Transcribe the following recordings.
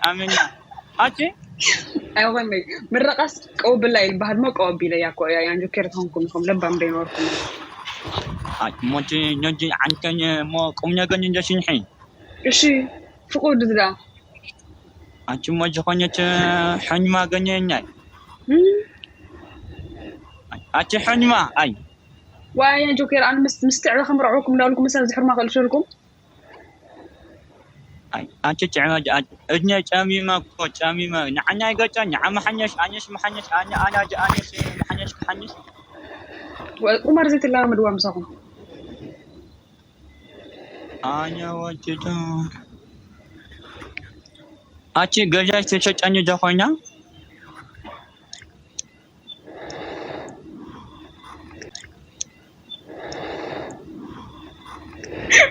ኣሜን። ኣቺ ኣይኾነይ። ምረቃስ ቀውብላ ይልባሃል ሞ ቀወቢለያ እኮ እያ። ያን ጆኬር ተኾንኩም ኢኹም ለባም ደይነበርኩም። ኣይ ሞቲ ኞጂ ዓንተኝ ሞ ቁም ነገር እንደ ሽንሒ። እሺ ፍቁድ ዝዳ ኣቺ ሞ ዝኾነት ሕልማ ገኘኛይ። ኣቺ ሕልማ ኣይ ዋያ ጆኬር ኣነ ምስ ምስ ትዕበ ከምርዕኩም እንዳልኩም መሰል ዝሕርማ ከልሸልኩም ኣይ ኣቺ ትዕበ እድነ ጨሚማ እኮ ጨሚማ ንዓኛ ይገጫ ንዓ መሓኘሽ ኣነሽ መሓኘሽ ኣነ ኣናጅ ኣነሽ መሓኘሽ ክሓኝሽ ቁማር ዘይትላመድዋ ምሳኹም። ኣነ ወጅዶ ኣቺ ገዛሽ ተሸጫኒ ዶ ኮይና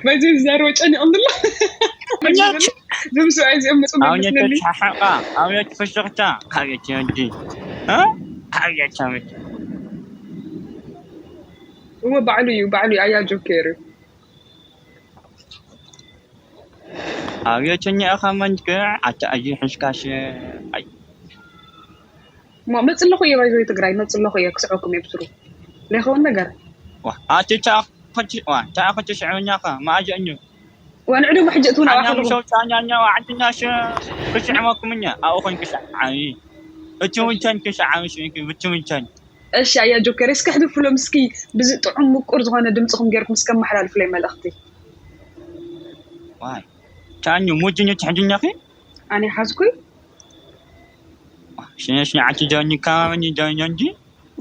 በዚ ዝዛረበ ጨኒቕም ኣሎ። ዝምስኡ ኣይዚኦም መፁ ኣብነት መስለኒ። ተሓሓቃ ኣብነት ፍሽኽታ ኣብየት ወዲ ኣብየት ኣብየት እወ ባዕሉ እዩ ባዕሉ እዩ ኣያ ጆኬር እዩ። ኣብየት እኒኣኻ መንክዕ ኣታ ኣዚ ሕሽካሽ ኣይ ሞ መፅለኹ እየ ባይዞ ትግራይ መፅለኹ እየ ክስዐኩም እየ ብስሩ። ዘይኸውን ነገር ኣቲ ተኣኸቲ ሽዕብኛኻ መኣጀ እዩ ወንዕ ድማ ሕጂ እትውን ኣኛ ኣባኸሉ ምሸው ጫኛኛ ዓድና ክሽዕመኩም እኛ ኣብኡ ኮንክ ሸዓቢ እቲ ውንቸን ክሸዓቢ ሽንኪ ብቲ ውንቸን እሺ ኣያ ጆከር እስኪ ሕድፍሎም እስኪ ብዚ ጥዑም ምቁር ዝኾነ ድምፅኹም ገይርኩም እስከ መሓላልፍለይ መልእኽቲ። ዋይ ቻኙ ሙጅኝ ትሕድኛኺ ኣነ ሓዝኩይ ሽነሽ ንዓቲ ጃኒ ካማመኒ ጃኒ እንጂ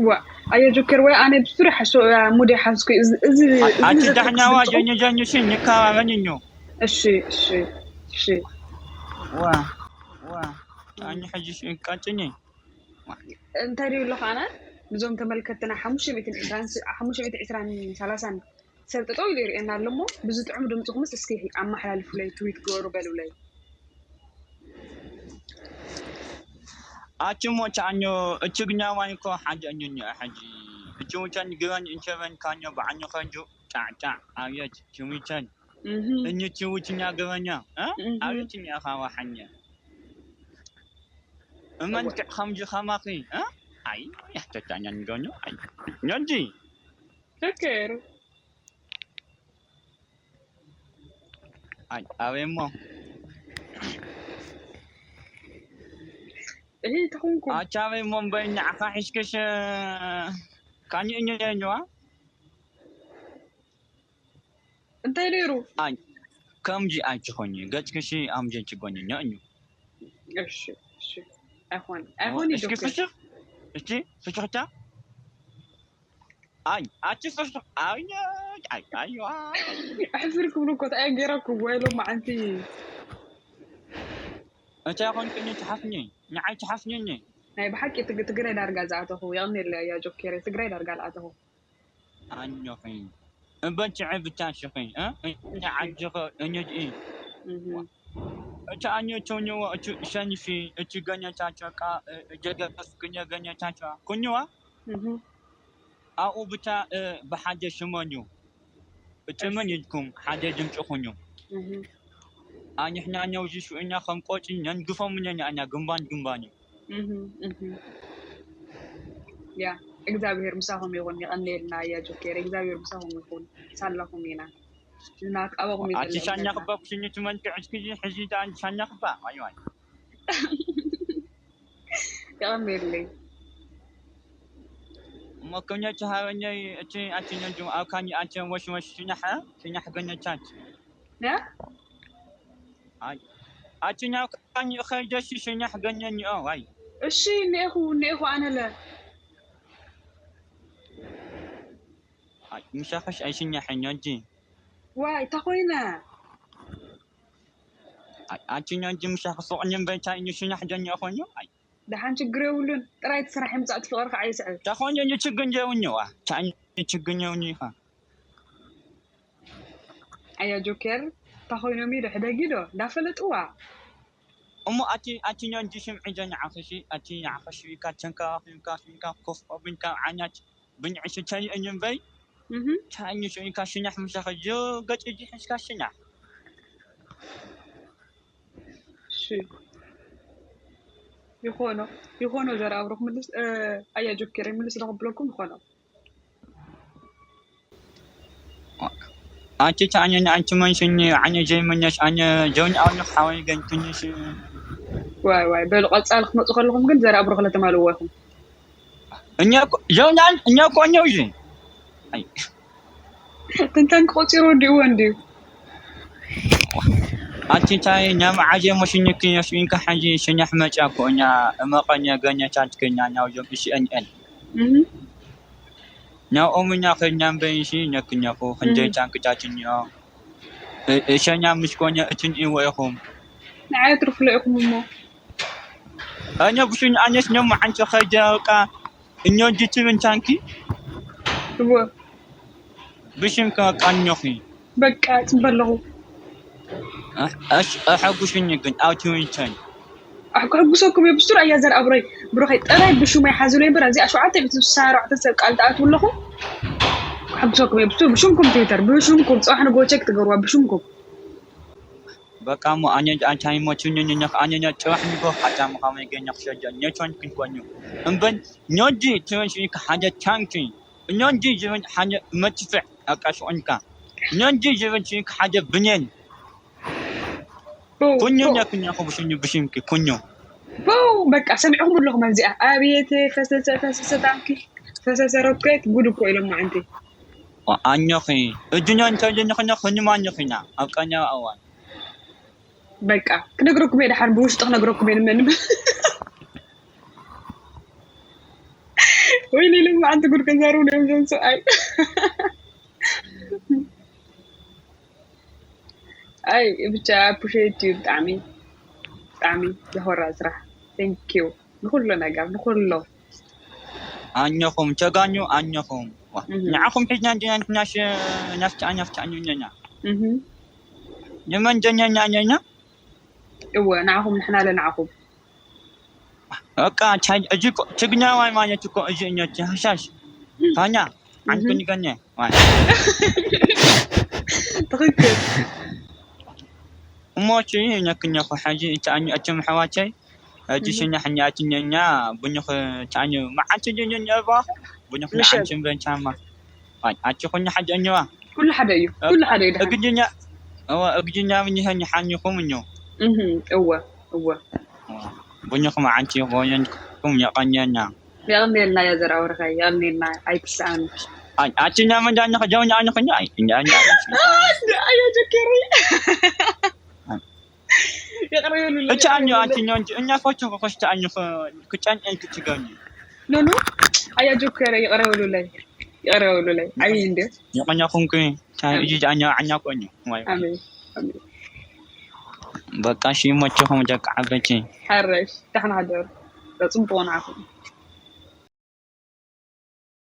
ዋ ኣያ ጆከር ወይ ኣነ ብሱሪ ሓሶ ሙደ ሓዝኩይ እዚ እዚ እዚ ኣቲ ንዘትርክስ ዳሕኛዋ ድምፅኹም- ጃኒ ጃኒ ሽ ንካማመኒ ኞ እሺ እሺ እሺ ዋ ዋ ቻኒ ሕጂ ሽ ቀጭኒ እንታይ ድዩ ኣለኹ ኣነ ብዞም ተመልከትና ሓሙሽተ ሚእትን ዕስራን ስ- ሓሙሽተ ሚእትን ዕስራን ሰላሳን ሰብ ጠጠው ኢሉ ይርእየና ኣሎ እሞ ብዚ ጥዑም ድምፅኹምስ እስኪ ኣመሓላልፉለይ ትዊት ግበሩ በሉለይ። ኣቲ ሞ ቻኞ እችግኛ ዋን እኮ ሓደ እኞ እኛ ሕጂ እችውቻን ግበን እንቸበን ካኞ በዓኞ ከንጁ ጫዕ ጫዕ ኣብየት ችዊቻን እህ እኒ ችውችኛ ግበኛ እ እህ ኣብየት እኛ ኻዋ ሓኛ እመን ከምጂ ኸማኺ እ ኣይ ያተታኛ ንገኙ ኣይ ኞንጂ ፍቅር ኣይ ኣበይ እሞ እህ ተኹንኩም ኣቻበይ እሞ እምበይ ንዓኻ ሒሽክሽ ካኒ እኛ ያኛዋ እንታይ ነይሩ? ኣይ ከምጂ ኣይትኾኒ ገጽክሽ ኣምጀን ትጎኒ ኛኙ እሺ እሺ ኣይኾን ኣይኾን እዩ እስኪ ዶክተር ፍሽኽ እስኪ ፍሽኽታ ኣይ ኣቲ ፍሽኽ ኣይ ኣይ ኣይ ኣሕፍር ክብሉ እኮ እንታይ ገይረኩም ወይ ሎም መዓንቲ እንታይ ኾንክኒ ትሓፍኒ ንዓይ ትሓፍኒኒ ናይ ብሓቂ ትግ- ትግራይ ዳርጋ ዝኣተኹ የቕኔለይ ኣያ ጆኬረ ትግራይ ዳርጋ ዝኣተኹ ኣኞኺ እበን ትዕብታሽኺ እ እኛ ዓጅኸ እኝድኢ እህ እቲ ኣኞ ተውኝዎ እቲ ሸንፊ እቲ ገኘታቸው ቃ ጀገፍ ክኘ ገኘታቸው ኩኝዋ እህ ኣብኡ ብቻ እ፣ ብሓደ ሽመን እዩ እጥምን ኢልኩም ሓደ ድምፅኹም እዩ እህ ኣንሕና ነውዚ ሽኡና ከም ቆፂ ነንግፎም ነን ኣና ግንባን ግንባን እዩ እህ እህ ያ እግዚኣብሔር ምሳኹም ይኹን። የቐንየልና ኣያ ጆኬረ እግዚኣብሔር ምሳኹም ይኹን። ሳላኹም ኢና ናቃበኹም ኣቲ ሻኛ ክባ ኩሽኒ ትመንክዕ እስኪ ሕዚ ዳን ሻኛ ክባ ኣይዋይ የቐንየለይ እሞ ከምኛ ትሃበኛ እቲ ኣቲ ነንጁ ኣብ ካኒ ኣቲ ወሽ ወሽ ሽናሕ ሽናሕ ገነቻት ያ ኣይ ኣቲ ናብ ካኒ ኸይደሽ ሽናሕ ገኘኒኦ ዋይ እሺ እኒኤኹ እኒኤኹ ኣነለ ኣይ ምሻኸሽ ኣይሽኛሐኛ እንጂ ዋይ እንታይ ኮይነ ኣችኛ እንጂ ምሻ ክሶቕኝም በይታ እኝ ሽናሕ ጀኛ ኾኞ ኣይ ደሓን ችግር የብሉን። ጥራይ እቲ ስራሕ ይምፃእ እቲ ፍቕሪ ከዓ ይስዕብ። ታኾኞ እኝ ችግኝ ጀውኝ ዋ ታኝ ችግኝ የውኝ ኢኻ ኣያ ጆኬር እንታይ ኮይኖም እዩ ዶ ሕደጊ ዶ እንዳፈለጥዋ እሞ ኣቲ ኣችኛ እንጂ ሽምዒ ጀኛ ዓኸሺ ኣቲ ዓኸሺ ኢካ ቸንካ ፊንካ ፊንካ ኮፍ ኦብንካ ዓኛች ብንዕሽ ቻይ እኝም በይ እህ ቻይ እኝሽ ኢካ ሽናሕ ምሻ ኸጆ ገጭ እጂ ሕሽካ ሽናሕ እሺ ይኾኖ ይኾኖ ዘርኣብሮ ክምልስ ኣያ ጆኬር ይምልስ ዶ ክብለኩም ይኾኖ። አንቺ ታኘኝ አንቺ መንሽኝ አኘ ጀይመኛሽ አኘ ጀውኝ አውኝ ሓወይ ገኝ ትንሽ ዋይ ዋይ በሉ ቀጻሊ ክትመፁ ከለኹም ግን ዘርኣብሮ ክለተማልዎ ኢኹም። እኛ እኮ ጀውኛን እኛ እኮ እኛው ይዜ ትንተን ክቆፂሩ ወዲእዎ እንድዩ። አንቺ ታይ እኛ መዓጀ መሽኝክ የሽዊንካ ሓጂ ሸኛሕ መጫ እኮ እኛ እመቀኛ ገኛ ቻንት ከኛ ኛው ጀም እሺ ኤን ኤን እህ ኛው ኦምኛ ከኛም በይሺ ኛክኛኹ ክንጀይ ቻንክ ቻችኛ እሸኛ ምሽኮኛ እትን ኢወ ኢኹም ንዓይ ትርፍሎ ኢኹም እሞ እኛ ብሹኝ ኣነስ ኛም መዓንቸ ኸጀ ቃ እኛ ጅትብን ቻንኪ እወ ብሽም ከቃኞኺ በቃ ጽበ ኣለኹ። እሽ ኣሐጉሽኝ ግን ኣውቲውን ቻን ኣሕጉሰኩም እየ ብሱር ኣያ ዘር ኣብረይ ብሩኸይ ጥራይ ብሹመይ ሓዙለይ እምበር ኣብዚኣ ሸውዓተ ሚእቲ ስሳ ኣርባዕተ ሰብ ቃል ትኣትዉ ኣለኹም። ኣሕጉሰኩም እየ ብሱር ብሽምኩም ትዊተር ብሽምኩም ጽባሕ ንጎ ቸክ ትገብርዋ ብሽምኩም። በቃ ሞ ኣነ ኣንቻይ ሞቹኝ ኝ ኝ ኣነ ነ ጭዋሕ ንጎ ሓጫ ምኻመ ገኛ ክሸጃ ኘቾን ክንኮኙ እምበን ኞጂ ትወንሽ ሓደ ቻንኪ ኞጂ ጅብን ሓደ መትፍዕ ኣቃሽቆንካ ኞጂ ጅብን ሽንክ ሓደ ብኔን ኩኙ ነ ኩኛ ኹ ብሽኙ ብሽምኪ ኩኙ ቦው በቃ ሰሚዕኹም ኣለኹም ኣብዚኣ ኣብየት ፈሰሰ ፈሰሰ ታንኪ ፈሰሰ ሮኬት ጉድ እኮ ኢሎም ማዓንቲ ኣኞኺ እጁኛ እንተጀኝኽኛ ኹኝማ ኣኞኺና ኣብ ቀኛ ኣዋን በቃ ክነግረኩም እየ ደሓን ብውሽጢ ክነግረኩም እየ ንመንም ወይ ሌሎም ማዓንቲ ጉድ ከዛሩ እዮም ዘምፅእ ኣይ ኣይ ብቻ ኣፕሪሼት እዩ ብጣዕሚ ብጣዕሚ ዘኾራ ስራሕ ቴንኪዩ ንኩሉ ነገር ንኩሉ ኣኘኹም ቸጋኙ ኣኘኹም ንዓኹም ሒዝና እንዲና ንሕናሽ ናፍትዓ ናፍትዓ ኛኛ ንመንጀኛኛ ኛኛ እወ ንዓኹም ንሕና ለንዓኹም በቃ ቻይ እጅ እኮ ትግኛዋይ ማለት እኮ እጅ እኛ ሀሻሽ ታኛ አንተ ንገኘ ትክክል እሞች ነክኛ እኮ ሐጂ እቻ እችም ሐዋቻይ እጅ ሽኛ ሕኛ እችኛ ቡኝኽ ቻኝ መዓንች ጅኛ እባ ቡኝኽ መዓንችን በንቻማ አቺ ኩኛ ሐጂ እኛዋ ኩሉ ሓደ እዩ ኩሉ ሓደ እዩ ደሓን እግጅኛ እዋ እግጅኛ ምን ይኸኝ ሓኝኹም እኞ እህ እወ እወ ቡኝኹም ዓንቲ ጎየንኩም የቐንየና የቕንየልና እያ ዘርኣውርኸ የቕንየልና ኣይትስኣኑ አችኛ መንጃ አኛ ከጃውኛ አኛ ከኛ አይ እኛ አኛ አያ ጀከሪ ይቕረበሉላ እቻ አኛ አችኛ እንጂ እኛ ፎቶ ከኮሽታ አኛ ክጫን እንክ ትገኙ ኖኖ አያ ጆከረ ይቕረበሉላይ ይቕረበሉላይ ዓብይ እንደ የቐኛ ኩንኩ ታይ እጂ አኛ አኛ ቆኝ ወይ ኣሜን ኣሜን በቃ ሺ ሞቸኹም ደቂ ዓበይቲ ሓረሽ ዳሕና ሃደሩ ጽቡቕ ንዓኹም